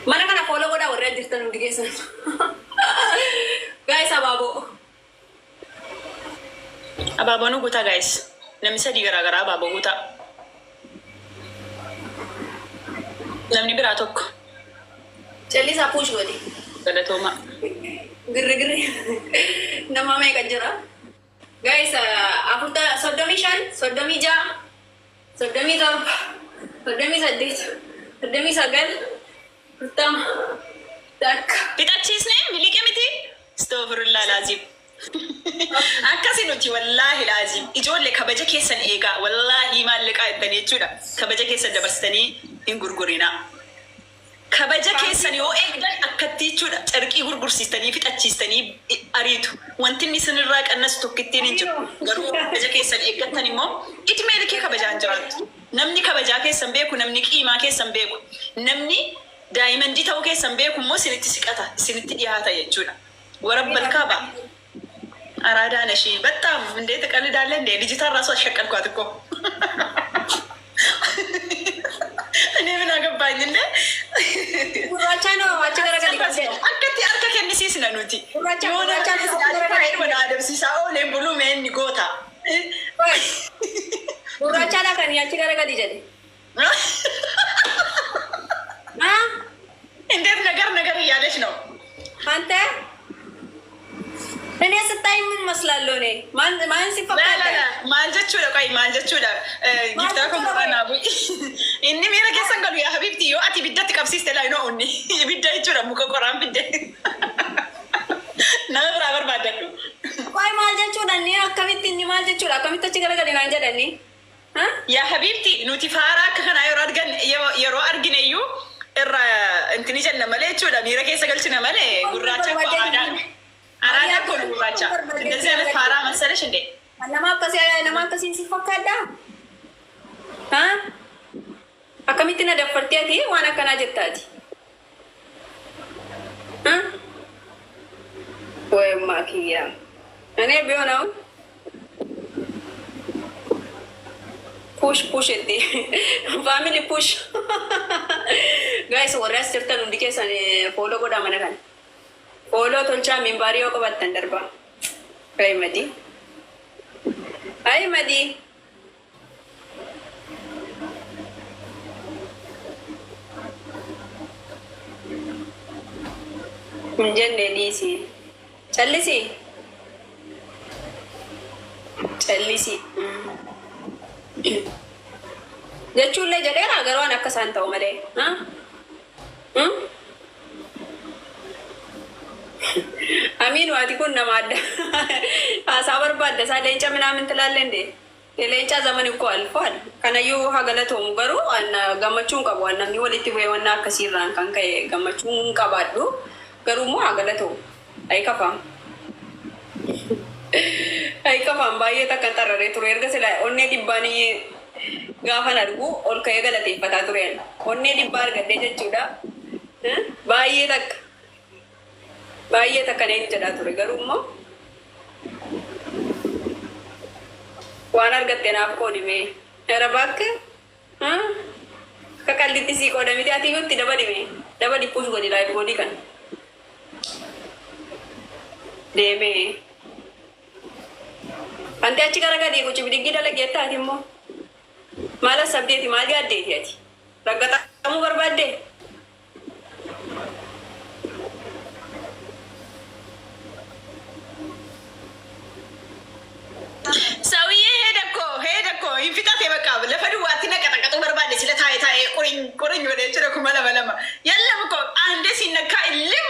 Mana kana follow godhaa warri as jirtan hundi keessan. Guys, abaaboo. Abaaboo nu guutaa guys. Namni sadii garaa garaa abaaboo guutaa. Namni biraa tokko. Callisaa push godhi. Galatoomaa. Girri girri nama meeqa jira? Guys, afurta 35, 36, 37, 38, 39, 40, takka. Fixachiisnee miliqe miti? Astaghfirullah laazim. Akkasi nuti wallaahi laazim. Ijoollee kabaja keessan eegaa wallaahi maallaqaa jettanii jechuudha. Kabaja keessan dabarsitanii hin gurgurinaa. Kabaja keessan yoo eegdan akkatti jechuudha carqii gurgursiistanii fixachiistanii ariitu. Wanti inni isinirraa qannasu tokkittiin hin jiru. Garuu yoo kabaja keessan eeggattan immoo idmee likee kabajaan jiraattu. Namni kabajaa keessan beeku, namni qiimaa keessan beeku, namni daayimandii ta'uu keessan beeku immoo isinitti siqata, isinitti dhiyaata jechuudha. Warabbal kaaba. Araadaa nashii baxxaam indee tiqalidaalle indee dijitaan raasuu ashaqqalkuwaat ikkoo. እኔ ምን አገባኝ እንዴ? Gurraacha noo achi garagali kan jedhu. Akkatti harka kennisiisna nuti. Gurraacha Yoona gurraacha achi garagali. mana adamsiisaa ooleen buluu mee inni goota. Gurraachaadha kan achi garagali jedhe. Ah, እንዴት ነገር ነገር እያለች ነው። አንተ እኔ ስታይ ምን መስላለሁ? እኔ ማን ማን ሲፈካለ Maal jechuudha qoy maal jechuudha Maal giftaa kun jechuudha qoy? naa bu'i. Inni miira keessan galu yaa habiibti yoo ati ibiddatti qabsiiste laa inoo unni ibidda jechuudha muka qoraan fidde. Nama biraa barbaadadhu. ቆይ maal jechuudha inni akkamitti inni maal jechuudha akkamitti achi garagali naan jedhani? Yaa habiibti nuti faaraa akka kanaa yeroo argan yeroo argine iyyuu irraa intini jenna malee jechuudha miira keessa galchina malee gurraacha koo aadaa araadaa koo gurraacha እንደዚህ አይነት ፋራ መሰለሽ እንዴ? Nama akkasii nama akkasiin si fakkaadha? Akkamitti na daffartee ati waan akkanaa jettaati? Wayimmaa kiyya. እኔ ቢሆን አሁን push push itti family push guys warri as jirtan hundi keessan follow godhaa mana kana follow tolchaa minbaarii yoo qabaattan darbaa. Ay madii. Ay madii. Hin jenne dhiisi. Callisi. Callisi. Jechuullee jedheera garuu waan akka isaan ta'u malee. Amiin waati kun nama adda haasaa barbaadda isaa leenca minaamin tilaalle እንዴ የሌንጫ ዘመን እኮ አልፏል። Kanayyuu haa galatoomu garuu an gammachuu hin qabu. An namni walitti bu'ee wanna akkasiirraan kan ka'e gammachuu hin qabaadhu. Garuu immoo haa galatoomu. Ayi kafaam. Ayi kafaam baay'ee takkan xarraree ture. Erga sila onnee dhibbaan gaafan argu ol ka'ee galateeffataa ture. Onnee dhibbaa argadhee jechuudha. Baay'ee takka. Baay'ee takka neen jedhaa ture. Garuu immoo waan argatte naaf qoodime. Era bakka akka qallitti sii qoodamite ati iyyuu itti dabalime. Dabali push godhi live godhi kan. Deemee. Wanti achi garagalii quci bidiggii dalageetta ati immoo. Maal asabdeeti maal yaaddeeti ati? Raggaxamuu barbaaddee? ሰውዬ ሄደ እኮ ሄደ እኮ hin fixate በቃ lafa duwwaatti na qaxaqaxuu barbaade sila taa'ee taa'ee qoriñ qoriñ godhe jechuudha 2002 የለም እኮ አንዴ ሲነካ እልም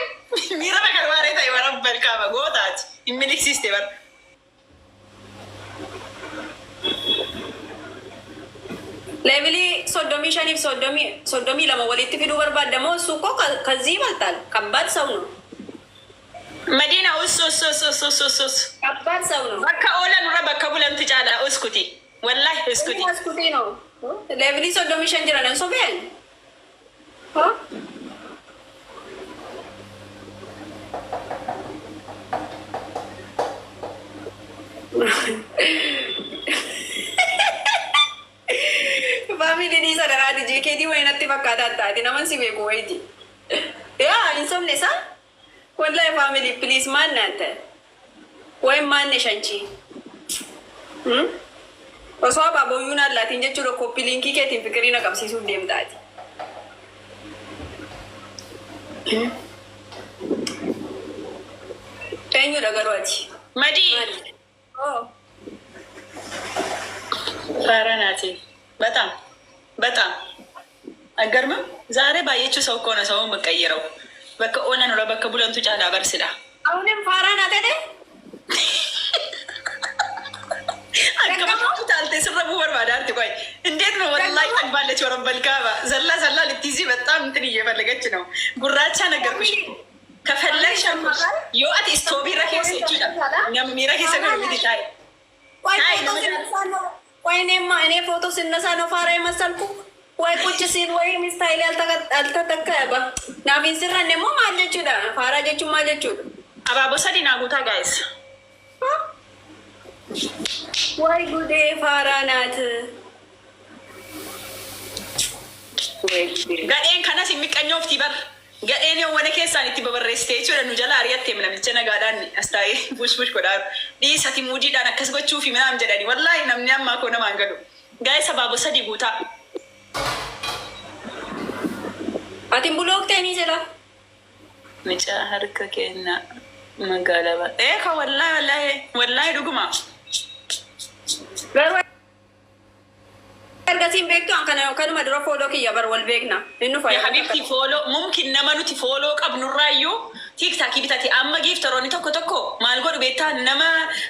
miira bakka waaree ta'e bara balkaama gootaati hin miliqsiiste bara. Leevilii 35f 32 walitti fiduu barbaadda moo እሱ እኮ ከዚህ ይበልጣል። ከባድ ሰው ነው። Madiina us us us us us us us ከባድ ሰው ነው። bakka oolan irra bakka bulantu caala uskuti wallahi uskuti. Askutii ነው። Leevilii 35 jiran hin sobeen. Faamiliin isa daraati JKD wayii natti fakkaataa taate naman si beeku wayiiti. Yaa hin sobne isaa? Wallahi family, please, ማን አንተ ወይም ማነሽ አንቺ? Osoo abaaboyyuun allaatiin jechuudha, copy linkii keetiin fikirii na qabsiisuuf deemtaati. Eenyudha garuu ati? Madii. Maali? Oh. ፋራ ናት። በጣም በጣም አይገርምም? ዛሬ ባየችው ሰው እኮ ነው ሰው የምቀይረው። Bakka oolan irra bakka bulantu caalaa barsidha. አሁንም ፋራ ናት አይደል? Akka bakka taalte sirra buu barbaadaarti ቆይ እንዴት ነው? ወላሂ ጠግባለች። ወረበል ካባ ዘላ ዘላ ልትይዚ በጣም እንትን እየፈለገች ነው። ጉራቻ ነገርኩሽ። ከፈለግሽ አልኩሽ yoo ati istoobii irra keessa jechuudha. Nama miira keessa galu miti taa'e. ቆይ አይ ፎቶ ስነሳ ነው ቆይ እኔማ እኔ ፎቶ ስነሳ ነው ፋራ የመሰልኩ ወይ ቁጭ ሲል ወይም style አልተተከበ ናፊን ስረን ደግሞ maal jechuudha? Faaraa jechuun maal jechuudha? Abaaboo sadii naa guutaa, guys. ወይ ጉዴ፣ ፋራ ናት። ወይ ጉዴ! Gadheen kanas hin miqqanyoofti bar. Gadheen yoo mana keessaan itti babarreessite jechuudha, nu jala ari'attee namicha nagaadhaan as taa'ee bush bush godhaa dhiisati muudiidhaan akkas gochuufi minaam jedhani. Wallaahi namni ammaa koo namaan galu. Guys, abaaboo sadii guutaa. Ati block ta'anii jira. Mucaa harka kenna magaalaa ba. Ee ka wallaahi wallaahi wallaahi dhuguma. Garuu ergasiin beektu an kana kanuma dura follow kiyya bar wal beekna. Inni Ya habibti, follow mumkin nama nuti follow qabnurraayyuu TikTokii bitate. Amma gifteroonni tokko tokko maal godhu beektaa? Nama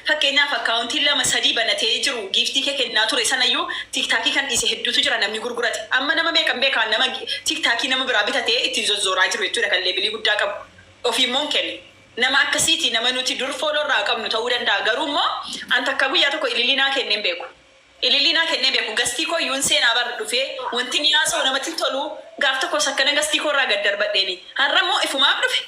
fakkeenyaaf accountii lama sadii banatee jiru giftii kee kennaa ture sanayyuu TikTokii kan dhiise hedduutu jira namni gurgurate. Amma nama meeqan beekaa nama TikTokii nama biraa bitatee ittiin zozzooraa jiru jechuudha, kan levelii guddaa qabu. Ofii immoo hin kenne. Nama akkasiiti, nama nuti dur follow irraa qabnu ta'uu danda'a, garuu immoo an takka guyyaa tokko ilillinaa kenneen beeku. Ilillinaa kennee beeku. Guestii koo iyyuun seenaa bar dhufee wanti ni haasa'u namatti tolu gaaf tokkos akkana guestii koo irraa gad darbadheeni. Har'a immoo ifumaaf dhufe.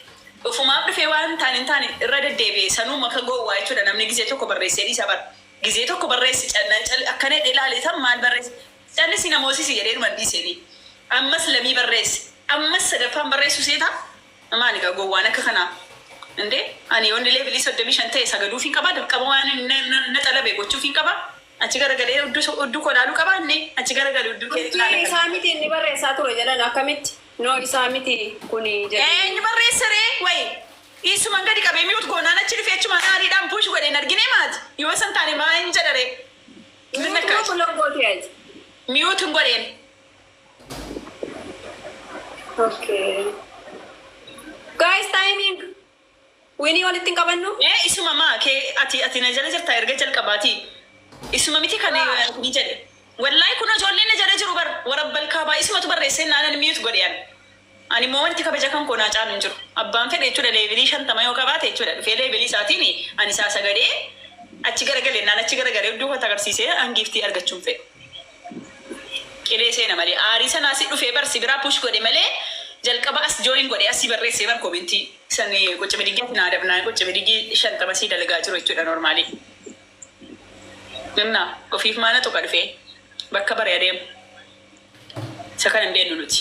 Ifumaaf dhufee waan taane hin taane irra deddeebi'e sanuu maka gowwaa jechuudha, namni gizee tokko barreessee dhiisa bar. Gizee tokko barreessi cannaan cal akkana ilaale tan maal barreesse. Callisi namoosisi jedhee dhuman dhiiseenii. Ammas lamii barreesse. Ammas sadaffaan barreessu seeta. Maali gaa gowwaan akka kanaa? እንዴ ani yoonni levelii 35 ta'e sagaduuf hin qaba, dirqama waan na xalabe gochuuf hin qaba. Achi garagalee hudduu koo ilaaluu qaba inni achi garagalee hudduu kee Urjii isaa miti inni barreessaa ture jedhan, akkamitti? No, isaa miti kuni jedhe. Eenyu barreesse ree? Wayi dhiisuman gadi qabee mute goonaan achi dhufee achumaan aariidhaan push godheen argine maati yoo san taane maa hin jedha ree? Min Mute akkaati block gootee aji. Mute hin godheen. Okay. Guys, timing. Winii walitti hin qabannu? Ee, isuma maa kee ati na jala jirta erga jalqabaati. Isuma miti kan ni jedhe. Wallahi kun ijoolleen na jala jiru bar warabbal kaabaa isumatu barreessee naanan mute godhe. Ani immoo wanti kabaja kan koo naa caalu hin jiru. Abbaan fedhe jechuudha levelii 50 yoo qabaate jechuudha dhufee levelii isaatiin ani isaa sagalee achi garagalee naan achi garagalee iddoo kota agarsiisee an giftii argachuun fedhu. Qilee seena malee aarii sanaa si dhufee bar si biraa push godhe malee jalqaba as join godhe asii barreessee bar commentii san qoca bidiggaa naa dabnaa qoca bidiggii 50 sii dalagaa jiru jechuudha normalii. Innaa ofiif maana tuqa dhufee bakka bare adeemu. Isa kana hin beeknu nuti.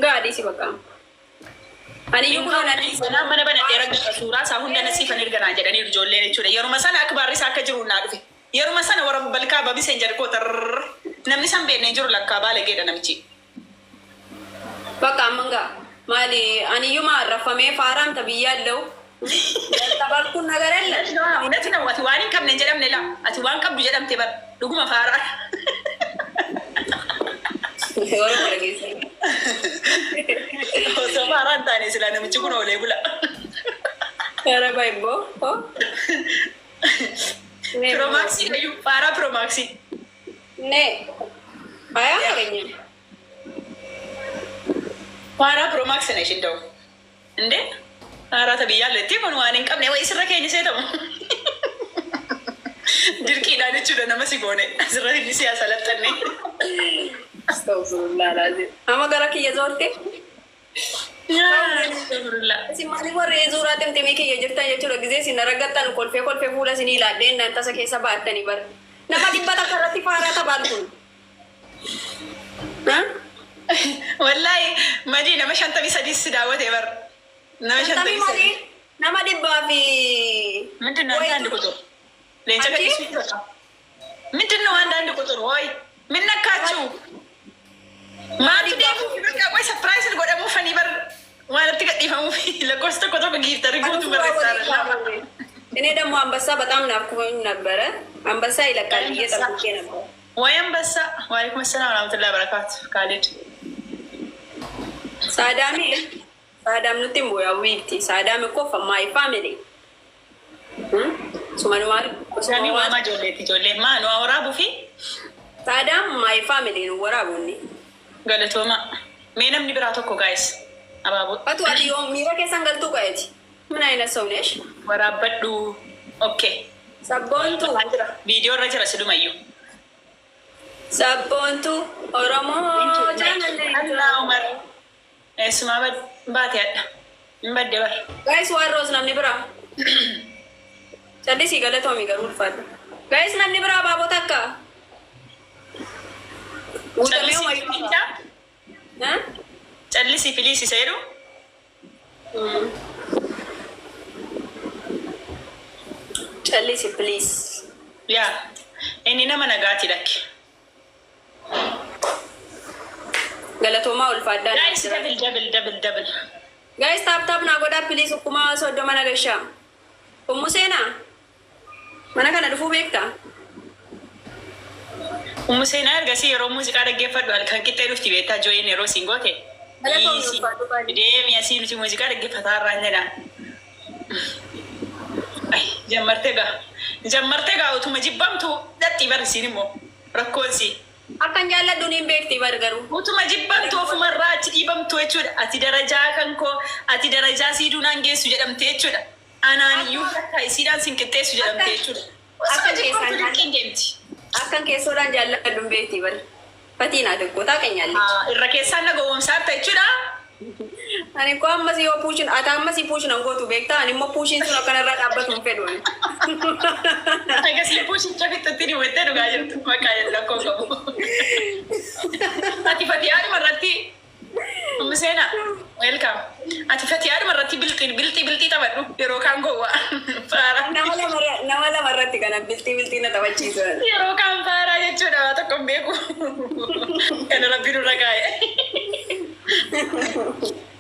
Gaadhiisi bakka. Ani iyyuu kunoo nan Sanaan mana banadhee raggafa suuraa isaa hunda nasiifan erganaa jedhanii ijoolleen jechuudha. Yeruma sana akbaarri isaa akka jiru naa dhufe. Yeruma sana warra balkaa babiseen jedhu koo tarrrr. Namni san beekne hin jiru, lakkaa baalageedha namichi. Bakka amman gaa. Maali, ani iyyuu maarrafamee faaraamta biyyaallee. Tabarkuun nagarella. እውነት ነው. Ati waan hin qabne hin jedhamne laa. Ati waan qabdu jedhamte bar. Dhuguma faaraa. Oromoo dhageessa. Osoo faaraa hin taane silaa namichi kun oolee bula. Yara baay'ee. Pro Maxii iyyuu faaraa Pro Maxii. Ne. Ayaa qabeenya. Faaraa Pro Maxii na ishin ta'u. እንዴ haaraa biyyaalleetti kun waan hin qabne wayi sirra keenya seetamu. Dirqiidhaan jechuudha nama si goone asirra inni siyaasa laxxanne. Astaghfirullah alazim. Amma gara kiyya zoorte. Astaghfirullah. Isin maaliif warri zuuraa timtimii kiyya jirtan jechuudha, gizee isin argattan kolfee kolfee fuula isinii ilaallee naan tasa keessa baattanii bara. Nama 100 irratti faaraa taphaan kun. Wallaahi madii nama 53 si daawwate bar. Nama Shantamii 53. Maalii nama dhibbaa fi ምንድን ነው አንተ አንድ ቁጥር leenca አንቺ? Gadhiisuu jira. ምንድን ነው አንዳንድ ቁጥር ወይ ምን ነካችሁ? Maaltu deemuuf bakka qoy surprise godhamuufanii bar waan itti gadhiifamuuf lakkoofsa tokko tokko giiftarri guutuu barreessaa jira. እኔ ደግሞ አንበሳ በጣም ናፍቆኝ ነበረ። አንበሳ ይለቃል ብዬ ጠብቄ ነበር። ወይ አንበሳ። وعليكم السلام ورحمة الله وبركاته ካሊድ። ሳዳሚ ሳዳም nutti hin bu'u wiifti ሳዳም እኮ my family sumanumaa. Namni waama ijoolleeti ijoollee maa nu waraabuu fi ሳዳም my family nu waraabunni. Galatooma. Mee namni biraa tokko guys abaaboo. Fatu, ati yoo miira keessan galtuu qa'eeti. ምን አይነት ሰው ነሽ? Waraabbadhu. Okay. Sabboontu. Viidiyoo irra jira silumayyuu. Sabboontu Oromoo jaalallee. Allah Umar. Eessumaa baate hadha. Hin badde bar. Guys, waan roos namni biraa. Callisii, galatoomi garuu ulfaadha. Guys, namni biraa abaaboo takka. Guutamee Callisii umayyuu. Please. Callisii please isa jedhu. Callisi please. Yaa inni nama nagaati lakki. Galatoomaa, ulfaadhaa. Guys, double, double, double, double. Guys, tap tap naa godhaa please, 30,000 nagashaa. Ummu seenaa. Mana kana dhufuu beektaa? Ummu seenaa ergasii yeroo muuziqaa dhaggeeffadhu halkan qixxee dhufti beektaa join yeroo siin goote. Galatoomi, ulfaadhu baay'ee. Deemi asii nuti muuziqaa dhaggeeffataa irraan jedha. Ay, jammartee gaa. Jammartee gaa utuma jibbamtu dhatti barsiin immoo rakkoonsi. Akkan jaalladhu niin beekti bar garuu. Utuma jibbamtu ofumarraa achi dhiibamtu jechuudha. Ati darajaa kan koo ati darajaa siiduu naan geessu jedhamte jechuudha. Anaan iyyuu bakka isiidhaan sin qixxeessu jedhamte jechuudha. Osuma Akka jibbamtu keessaan dirqiin deemti. Akkan keessoodhaan jaalladhu hin beekti bar. Fatiin haa xiqqoo taaqanyaallee. Irra keessaan na gowwoomsaarta jechuudha. Ani koo ammas yoo puushin ati ammas puushin an gootu beektaa, ani immoo puushiin sun akkanarraa dhaabbatu hin fedhu. Agas puushicha fixatti ni hubattee dhugaa jirtu maqaa jedhu rakkoo qabu. Ati fatiyaadhuma irratti Ummu seenaa welcome. Ati fatiyaadhuma irratti bilxii bilxii bilxii taphadhu yeroo kaan gowwaa. Faara. Nama lama irratti kana bilxii bilxii na taphachiisu. Yeroo kaan faaraa jechuudha waa tokko hin beeku. Kana rabbi nurra kaa'e.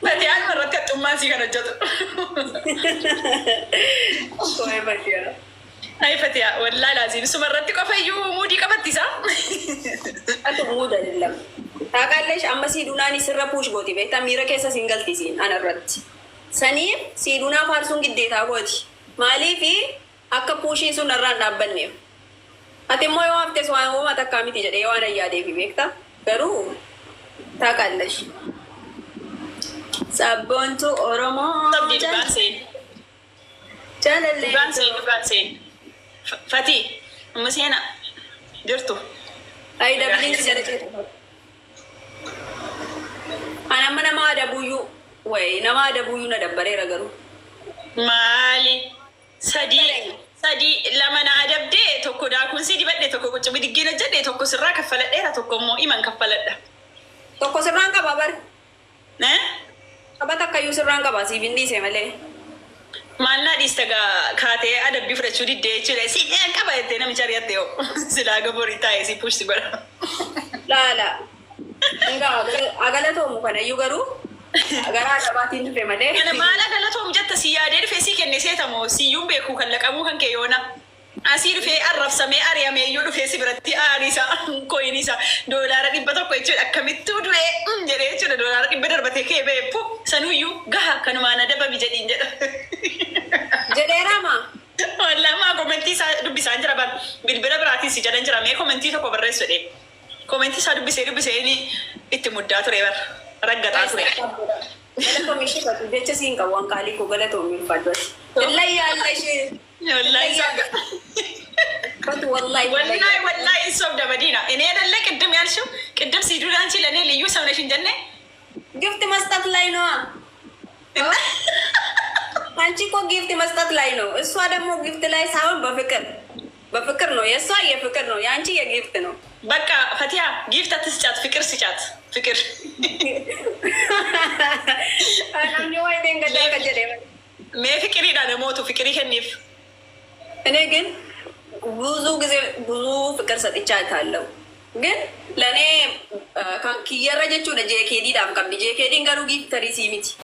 Fatiyaadhuma irratti haxxummaan sii kan hojjetu. Ko'ee fatiyaa. Ay fatiyaa wallaahi laaziim suma irratti qofa iyyuu muudii qabattisa. Ati muuda አይደለም. Taaqaalleesh amma siidunaan sirra push gooti beektaa, miira keessa siin galti siin ana irratti. Saniif siidunaa faarsuun giddeetaa gooti. Maaliifi akka puushiin sun irraan dhaabbanneef. Ati immoo yoo haftes waan uumaa takkaa miti jedhee waan ayyaadeefi beektaa. Garuu taaqaalleesh. Sabboontu Oromoo. Sabdi dhugaan seen. Jaalallee. Dhugaan seen, dhugaan seen. Fatii ummu seenaa jirtu. Ay, dabiliin si jala ceeta. Ani amma nama adabuyyuu wayi nama adabuyyuu na dabbareera garuu. Maali? Sadii sadii lama na adabdee, tokko daakuun si dibadhe, tokko quccumi diggiin hojjedhe, tokko sirraa kaffaladheera, tokko immoo iman kaffaladha. Tokko sirraan qaba bar. Eh? Qaba takkayyuu sirraan qaba siif hin dhiise malee. Maal naa dhiista gaa kaatee adabbii fudhachuu diddee jechuudha. Si qaba jettee namicha ari'atte yoo silaa gaborii taa'ee si pushti godha. Laala. Egaa agalatoomu kanayyuu garuu garaa adabaatiin dhufe malee. Kana maala galatoomu jetta si yaadee dhufee si kenne seetamoo siyyuun beeku kan laqamuu kan kee yoona. Asii dhufee arrabsamee ari'amee iyyuu dhufee si biratti aariisa koyiniisa $100 jechuudha akkamittuu du'ee jedhee jechuudha $100 darbatee kee ba'e pu sanuyyuu gaha kanumaan adabami jedhiin jedha. Jedheeraama. Wallahi commentii isaa dubbisaan jira ban bilbila biraatiin si jalan jira mee commentii tokko barreessu jedhee. Commentii isaa dubbisee dubbisee inni itti muddaa ture bar raggaxaa ture. Galatoomi ishee fatu jecha siin qabu waan qaalii koo galatoomi ulfaadhu. Illee yaalla ishee. Wallahi Fatu wallahi. ወላሂ ወላሂ እሷም ደመዲና እኔ አይደለ ቅድም ያልሽው ቅድም ሲዱ ላንቺ ለእኔ ልዩ ሰው ነሽ እንጀኔ። Gift መስጠት ላይ ነዋ። አንቺ እኮ gift መስጠት ላይ ነው። እሷ ደግሞ gift ላይ ሳይሆን በፍቅር በፍቅር ነው፣ የእሷ የፍቅር ነው፣ የአንቺ የ gift ነው። በቃ ፈቲያ gift አትስጫት፣ ፍቅር ስጫት። ፍቅር። Namni waa'ee gaddaa akka jedhe. Mee fiqiriidha namootu fiqirii kenniif. እኔ ግን ብዙ ጊዜ ብዙ ፍቅር ሰጥቻታለሁ። ግን ለእኔ kiyyarra jechuudha JKD dhaaf qabdi. JKD'n garuu gifterii sii miti.